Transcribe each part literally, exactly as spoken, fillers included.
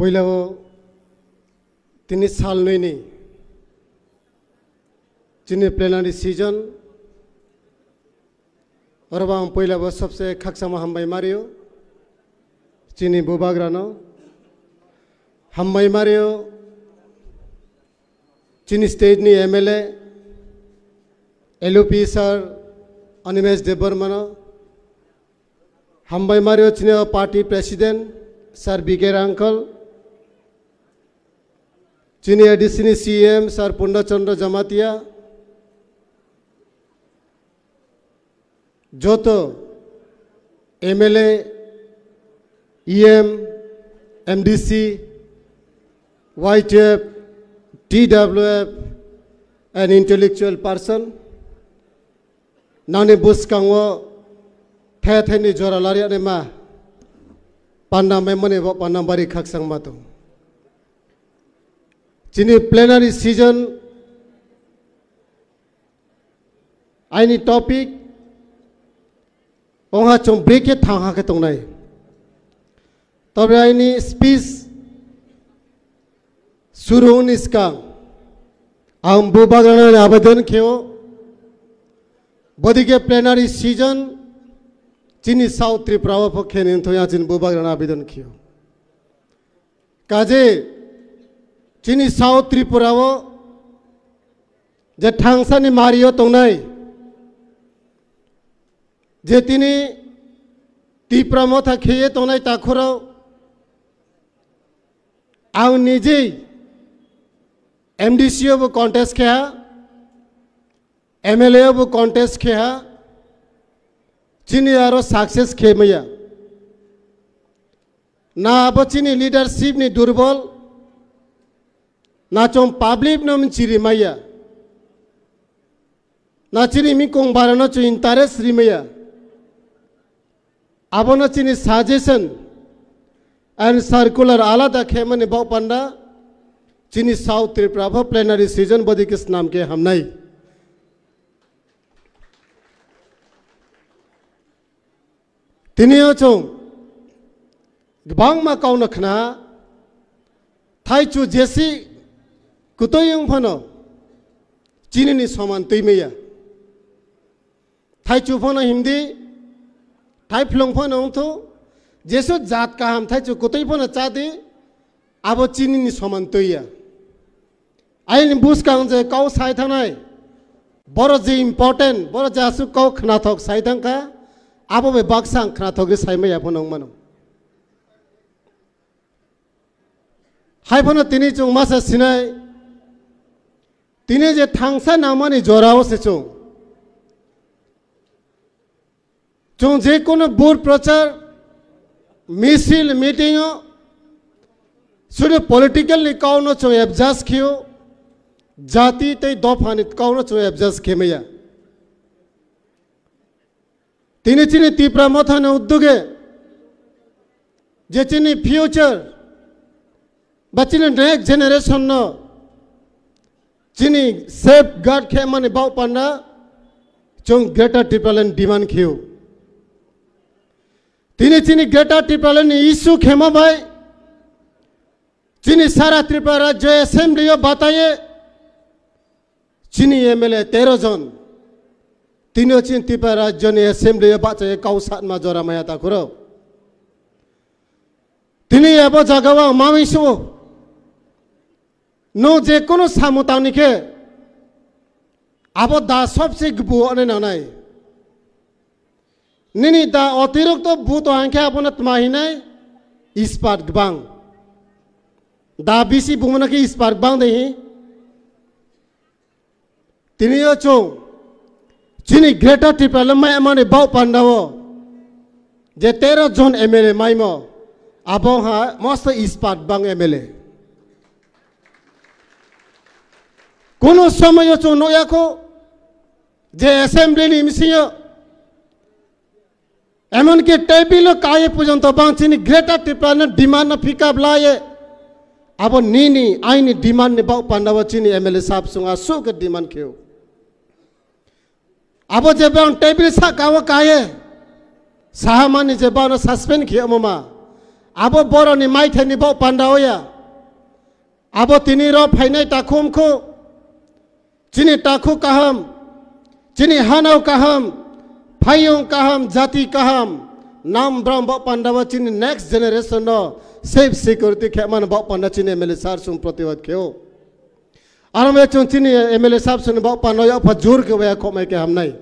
Poila wo tini salnoi ni chini plenary session, aro ang poila wo sobse khakchangma hambai ma ri ou chini bubagra no. Hambai ma ri ou chini state ni M L A, L O P sir Animesh Debbarma no. Hambai ma ri ou chini party president sir B K Rangkhal, chini A D C ni C E M sir Purna Chandra Jamatia, joto M L A, E M, M D C, Y T F, T W F, and intellectual person, nang ni buskang wo the the ni jora lari yanaima panda maimo ni bo panda bari khakchangma tong. Chini plenary session aini topic ong ha chung brekhe thang ha khe tongnai. Tobe aini speech suru ni skang ang bubagra no abedon khe ou, bodei khe plenary session chini South Tripura wo pho khe ni thoi ya chini bubagra no abedon khe ou. Kaje chini South Tripura wo je thangsa ni mari yo tongnai, je tini Tipra Motha khe ye tongnai takhu rao, ang nijei M D C yo bo contest khe ha, M L A yo bo contest khe ha, chini aro success khe mai ya. Na abo chini leadership ni durbol, na chung public no mchiri mai ya, na chini mikong bara no chung interest ri mai ya. Abo no chini suggestion and circular alada khe mani baoh panda, chini South Tripura pho plenary session bodei khe snam khe ham nai. Tini yo chung gbangma kau no khna, thaichu jesi kutui ong phano chini ni soman tui mai ya. Thaichu phano him di, thaiphlung phano ongthou, jesuh jat kaham thaichu kutui phano chá di, abo chini ni soman tui ya. Aini buskang je kau sai thanng nai, boro je important, boro je asuh kau khnathok sai thanng kha, abo bai baksa ang khnathok ri sai mai ya phano ong mano. Hai phano tini chung masa sinai, tini je thangsa nangmani jora wo se chung, chung je kuno bur prochar, misil, meeting yo, sudu political ni kau no chung adjust khe ou, jati tei dopha ni kau no chung adjust khe mai ya. Tini chini Tipra Motha ni uddog e, je chini future, ba chini next generation no chini safeguard khe mani baoh panda, chung Greater Tipraland demand khe ou. Tini chini Greater Tipraland ni issue khemo bai, chini sara Tripura Rajyo Assembly yo bata ye, chini M L A tero jon, tini yo chini Tripura Rajyo ni Assembly yo bahcha ye kau satma jora mai ya takhu rao. Tini abo zaga wo ang ma mi suh ou, nung je kuno samung tang ni khe, abo da sobse gbu onai nang nai. Nini da otirokto bu tong hing khe abo no tma hing nai, ispat gbang. Da bisi bungmo no khe ispat gbang dei hing. Tini yo chung, chini Greater Tipraland mai mani baoh panda wo, je tero jon M L A maimo, abo ha mosto ispat gbang M L A. Kuno somoi yo chung nuh ya khou, je assembly ni bsing yo, এমনকি table wo ka ye porjonto bang chini Greater Tipraland demand no pick up la ye, abo nini aini demand ni baoh panda wo chini M L A sahab sung asuh khe demand khe ou. Abo je bang table sahka wo ka ye, saha mani je bang no suspend khe yagmo ma, Abo boro ni maithai ni baoh panda wo ya. Abo tini ro phainai takhu mkhu. Chini takhu kaham, chini hanao kaham, phaiyong kaham, jati kaham, nam bram baoh panda wo chini next generation no safe security khe mani baoh panda chini M L A sir sung protibad khe ou. Aro me chung chini M L A sir sung ni baoh panda wo yapha jur khe waya khomai khe hamnai.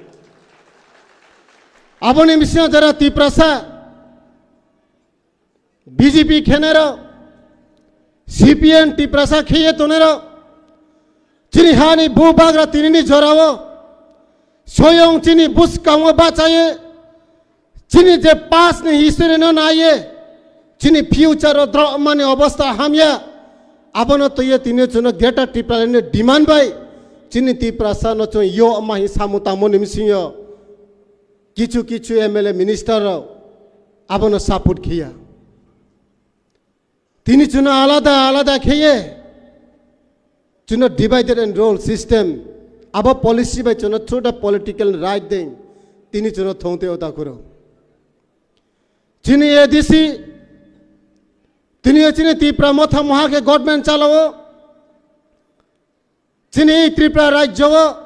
Abo ni bsing yo jara Tiprasa B J P khenai rao, C P M Tiprasa khe ye tongnai rao, chini ha ni bubagra tini ni jora wo, soyong chini buskang wo bahcha ye, chini je past ni history no nai ye, chini future wo dromani obostha hamya, abo no tui ye tini chung no Greater Tipraland ni demand bai, chini Tiprasa no chung yo ma hing samung tangmo ni bsing yo, kichu kichu M L A minister rao abo no support khe ya. Tini chung no alada alada khe ye, chung no divide and rule system, abo policy bai chung no through the political right dei, tini chung no thong te o takhu rao. Chini A D C, tini yo chini Tipra Motha mungha khe government chala ou. Chini Tripura rajyo wo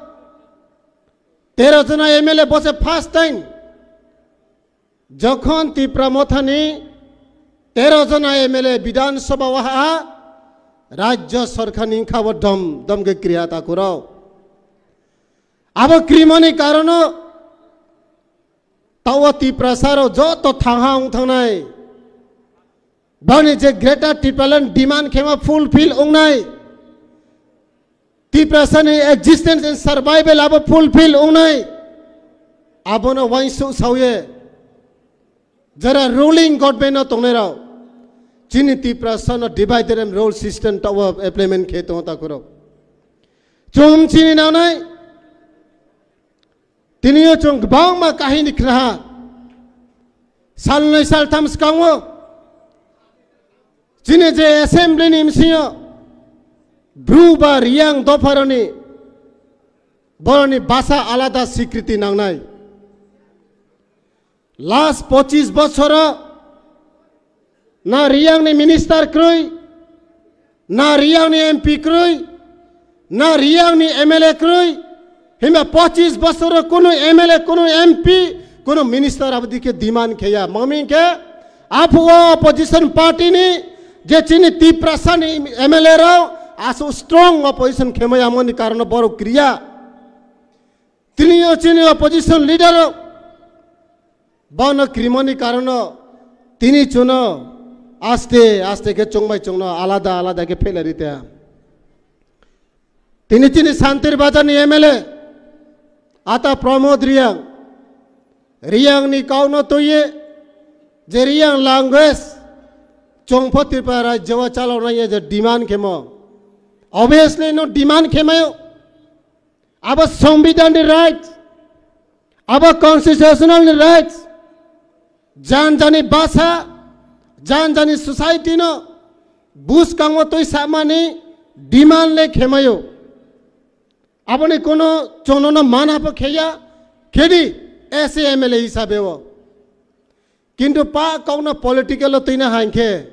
tero jona M L A bo se first time. Jokhon Tipra Motha ni tero jona M L A Bidhan Sabha wo ha, rajyo sorkar ni kha wo dom dom khe kri ha takhu rao. Abo krimo ni karon no taoh wo Tiprasa rao joto thangha ong thanng nai. Bani je Greater Tipraland demand khemo fulfill ong nai. Tiprasa ni existence and survival abo fulfill ong nai. Abo no uaingsouh sao ye, jara ruling government no tongnai rao, chini Tiprasa no divide and rule system taoh wo implement khe tong o takhu rao. Chung chini nang nai. Tini yo chung gbangma kahini khna ha. Salnoi saltham skang wo chini je assembly ni bsing yo Bru ba Reang dopha rao ni, boro ni basa alada sikriti nangnai. Last pochis bosor wo na Reang ni minister kroi, na Reang ni M P kroi, na Reang ni M L A kroi, himba pochis bosor wo kunu M L A, kunu M P, kunu minister abo dei khe demand khe ya. Mami khe, aphuh wo opposition party ni, je chini Tiprasa ni M L A rao, asuh strong opposition khemo yamo ni karon no boro kri ya. Tini yo chini opposition leader rao, bo no krimo ni karon no, tini chung no aste aste khe chung bai chung no alada alada khe phehlai ri te. Tini chini Santir Bazar ni M L A, ata Pramod Reang, Reang ni kau no tui ye, je Reang language, chung pho Tripura rajyo wo chalao nai ye je demand khemo. Obviously no demand khemai ou. Abo সংবিধান ni right, abo constitutional ni right, janja ni basa, janja ni society no buskang wo tuisamani demand le khemai ou. Abo ni kunu chung no mana pho khe ya, khe di, as a M L A hisabe wo. Kintu pa kau no political wo tuina haing khe,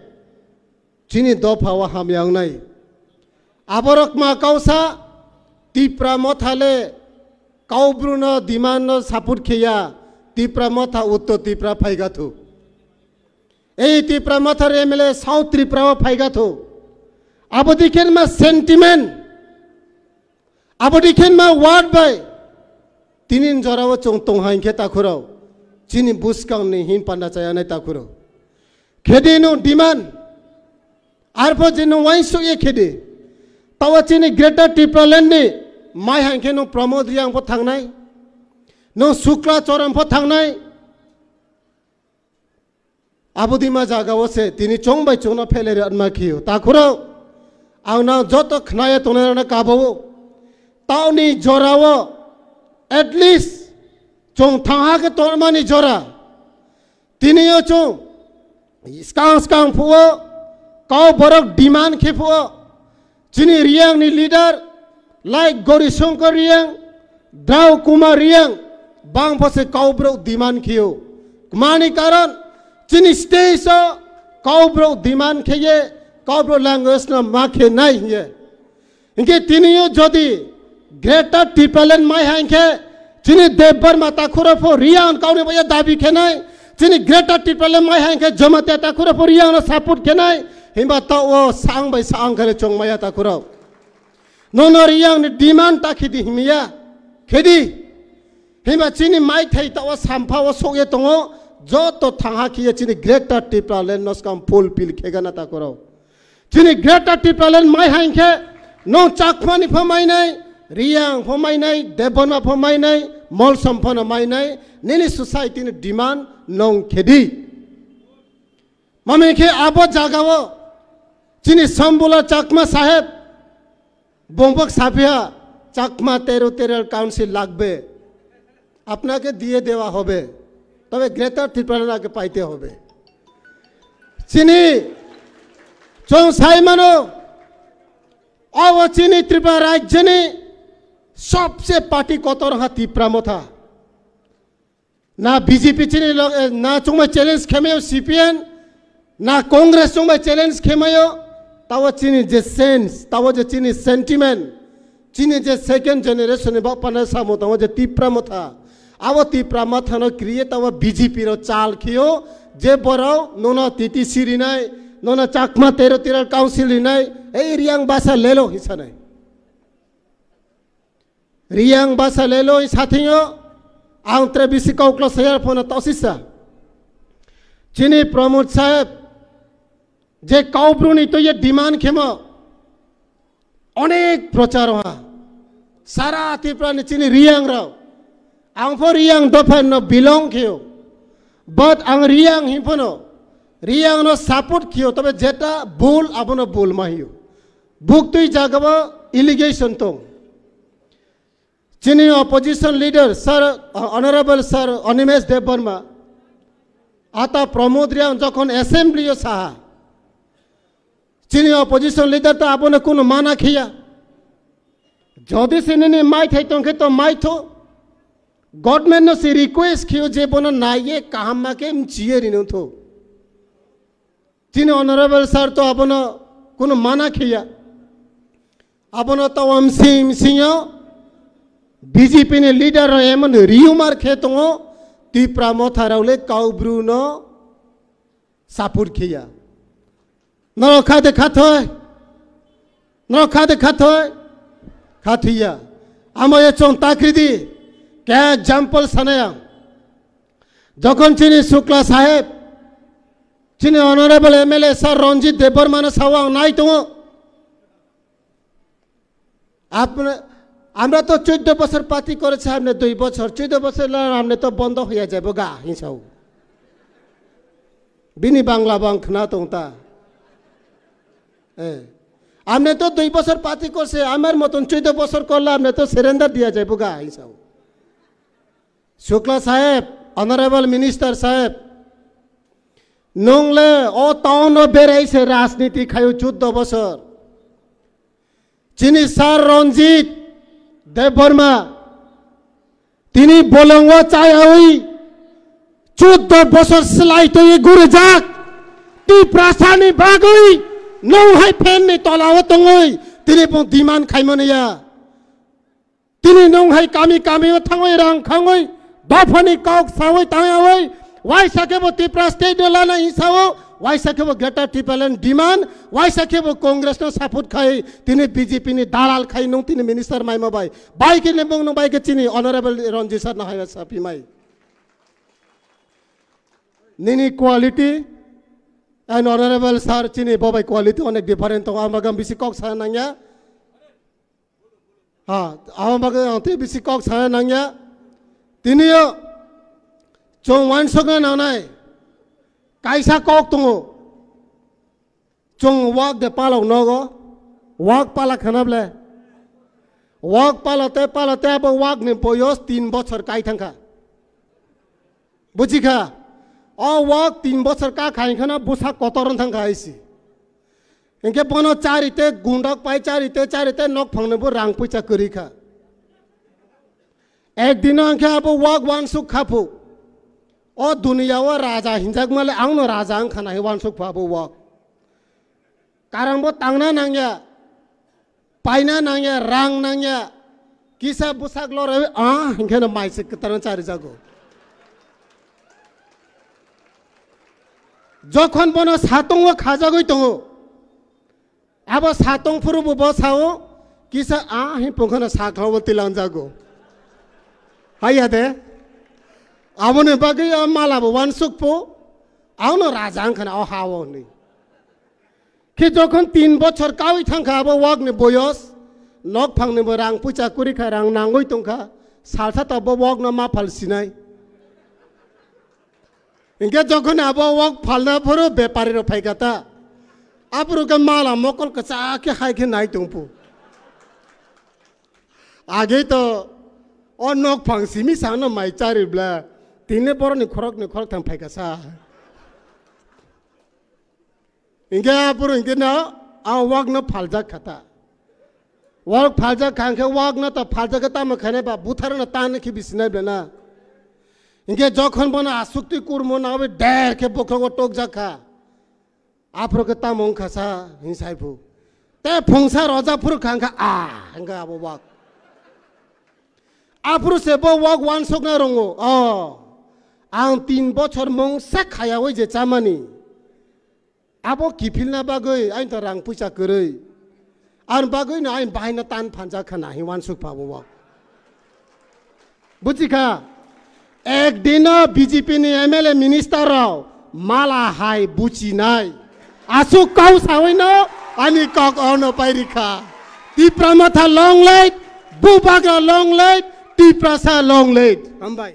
chini dopha wo hamya ong nai. Abo rao kma kau sa, Tipra Motha le Kaubru no demand no support khe ya, Tipra Motha Uttor Tripura phai ga thu. Ei Tipra Motha ni M L A South Tripura wo phai ga thu. Abo dei khe ma sentiment. Abo dei khe ma word bai. Tini ni jora wo chung tong haing khe takhu rao. Chini buskang ni hing panda chaya nai takhu rao. Khe di nung demand. Arpho je nung uaingsouh ye khe di. Taoh wo chini Greater Tipraland ni mai haing khe nung Pramod Reang pho thanng nai. Nung Sukla Charan pho thanng nai. Abo dei ma zaga wo se tini chung bai chung no phehlai ri ma khe ou. Takhu rao, ang nang joto khna ye tongnai rao no kabo ou. Taoh ni jora wo, at least, chung thangha khe tongma ni jora. Tini yo chung, skang skang phuh wo, kau borok demand khe phuh wo, chini Reang ni leader, like Gori Shankar Reang, Drau Kumar Reang, bang pho se kau brouh demand khe ou. Kma ni karon, chini stage wo, Kaubru demand khe ye, Kaubru language no ma khe nai hing ye. Hing khe tini yo jodi Greater Tipraland mai ha hing khe, chini Debbarma takhu rao pho Reang kau ni bo ye dabi khe nai, chini Greater Tipraland mai ha hing khe Jamatia takhu rao pho Reang no support khe nai, himba taoh wo saang bai saang khe le chung mai ya takhu rao. Nono Reang ni demand ta khe di hing mi ya, khe di. Himba chini maithai taoh wo sampha wo souh ye tong ou, joto thangha khe ye chini Greater Tipraland no skang fulfill khe gana takhu rao. Chini Greater Tipraland mai ha hing khe, nung Chakma ni pho mai nai, Reang pho mai nai, Debbarma pho mai nai, Molsom pho no mai nai, nini society ni demand nung khe di. Mami khe abo zaga wo chini Sambula Chakma saheb bung bo saphi ha, Chakma territorial council লাগবে, আপনাকে দিয়ে দেওয়া হবে, তবে Greater Tipraland আগে পাইতে হবে. Chini chung sai mano, abo chini Tripura rajyo ni সবচেয়ে party kotor ha Tipra Motha. Na BJP chini lo-, eh, na chung bai challenge khe mai ou CPM, na Congress chung bai challenge khe mai ou, taoh wo chini je sense, taoh wo je chini sentiment, chini je second generation ni baoh panda samo tong ou je Tipra Motha. Abo Tipra Motha no kri ye taoh wo BJP rao chal khe ou, je brao nono TTC ri nai, nono Chakma Territorial Council ri nai, ei Reang basa lelo hing sa nai. Reang basa lelo hing sa thing yo, ang tre bisi kaukla sa ya pho no taoh sisa. Chini Pramod saheb, je Kaubru ni tui ye demand khemo, onek prochar ha. Sara Tripura ni chini Reang rao. Ang pho Reang dopha no belong khe ou. But ang Reang hing pho no, Reang no support khe ou, tobe jeta bul, abo no bul ma hing ou. Buktui zaga wo allegation tong. Chini opposition leader, sir, honorable sir Animesh Debbarma, ata Pramod Reang jokhon assembly yo sa ha, chini opposition leader to abo no kuno mana khe ya. Jodi se nini maithai tong khe to mai thou, government no se request khe ou je bo no nai ye kaham ma khe mchi ye ri nung thou. Chini honorable sir to abo no kuno mana khe ya. Abo no taoh wo msing msing yo BJP ni leader rao emon rumor khe tong ou, Tipra Motha rao le Kaubru no support khe ya. Nrao kha de khathoi? Nrao kha de khathoi? Khathoi ya. Amo ye chung ta kri di. Khe example sanai ang. Jokhon chini Shukla saheb, chini honorable MLA sir Ranjit Debbarma no sa ou, ang nai tong ou। আপনা-, আমরা তো চৌদ্দ বছর পার্টি করেছি, আপনি দুই বছর, চৌদ্দ বছর হলে আপনি তো বন্ধ হয়ে যাবো গা, hing sa ou। Bini Bangla bo ang khna tong ta। এ, আপনি তো দুই বছর পার্টি করছে, আমার মতন চৌদ্দ বছর করলে আপনি তো surrender দিয়া যাবো গা, hing sa ou। Shukla saheb, honorable minister saheb, nung le o town no berai se rajniti khai ou চৌদ্দ বছর। Chini sir Ranjit Debbarma, tini bolong wo chayawi চৌদ্দ বছর slái tui ye gurijak, Tiprasa ni bagwi, nung hai fan ni tola wo tongwi, tini bung demand khaimani ya. Tini nung hai kami kami wo thangwi rang khangwi, dopha ni kok sawi tangyawi, waisa khe bo Tripura state no lana hing sa ou, waisa khe bo Greater Tipraland demand, waisa khe bo Congress no support khai, tini BJP ni dalal khai nung tini minister maimo bai, bai khe ni bung nung bai khe chini honorable Ranjit sir no hai saphi mai. Nini quality and honorable sir chini bo bai quality onek different tong, ang bagam bisi kok sa nangya. Ha, abo bagwi ang tei bisi kok sana nangya. Tini yo chung uansukna nangnai kaisa kok tongo. Chung wak de palok nogo, wak pala khana ble. Wak palote palote abo wak ni boyos tin bochor kai thangkha. Bujikha, o wak tin bochor ka khai khana bwsa kotor wng thangkha hai se. Hingkhe bono charite gundok pai charite charite nokphang ni bo rang poicha kwrwi kha. Ekdino hingkhe abo wak uansuk kha phu. O duniya wo raja hinjakma le ang no raja ong kha na hing uansukpha abo wak. Karang bo tangna nang ya, paina nang ya, rang nang ya, kisa bwsak lora, a, hing khe no mai se kwtal no chári jago. Jokhon bono satong wo khajagwi tongo, abo satong phuru bo bo sa ou, kisa a hing pung khe no sakhlao wo tilang jago. Hai ya de? Abo ni bagwi o mala bo uansuk pho, ang no raja ong kha na o ha wo hwnwi. Khe jokhon tin bochor kaui thang kha abo wak ni boyos, nokphang ni bo rang poicha kuri kha, rang nangwi tong kha, salsa ta bo wak no ma phal sinai. Hing khe jokhon abo wak phalna phuru bepari rok phai kha ta, aphuru khe mala mokol kwchak khe hai khe nai tong phu. Age to o nokphang simi sa no mai chári bla, tini le borok ni khorok ni khorok thang phai kha sa. Hing khe aphuru hing khe no a wak no phaljak kha ta. Wak phaljak kha hing khe wak no ta phaljak khe tamo khainai ba buthar no tan khe bisinai bla na. Hing khe jokhon bono asukti kurmo nangwi der khe bokhrogo tokjak kha. Aphuru khe tamo wng kha sa hing sai phu. Te phungsa roja phuru kha hing kha a hing kha abo wak. Aphuru se bo wak uansukna rung ou, o, ang tin bochor mungsa khayawi je chámani, abo kiphilna bagwi aini to rang poicha kwrwi. Ani bagwi no aini bahai no tan phanjak kha na hing uansukpha abo wak. Buchi kha, ekdin no B J P ni M L A minister rao mala hai buchinai. Asuh kau sawi no ani kok o no pairi kha. Tipra Motha long live, Bubagra long live, Tiprasa long live. Hambai.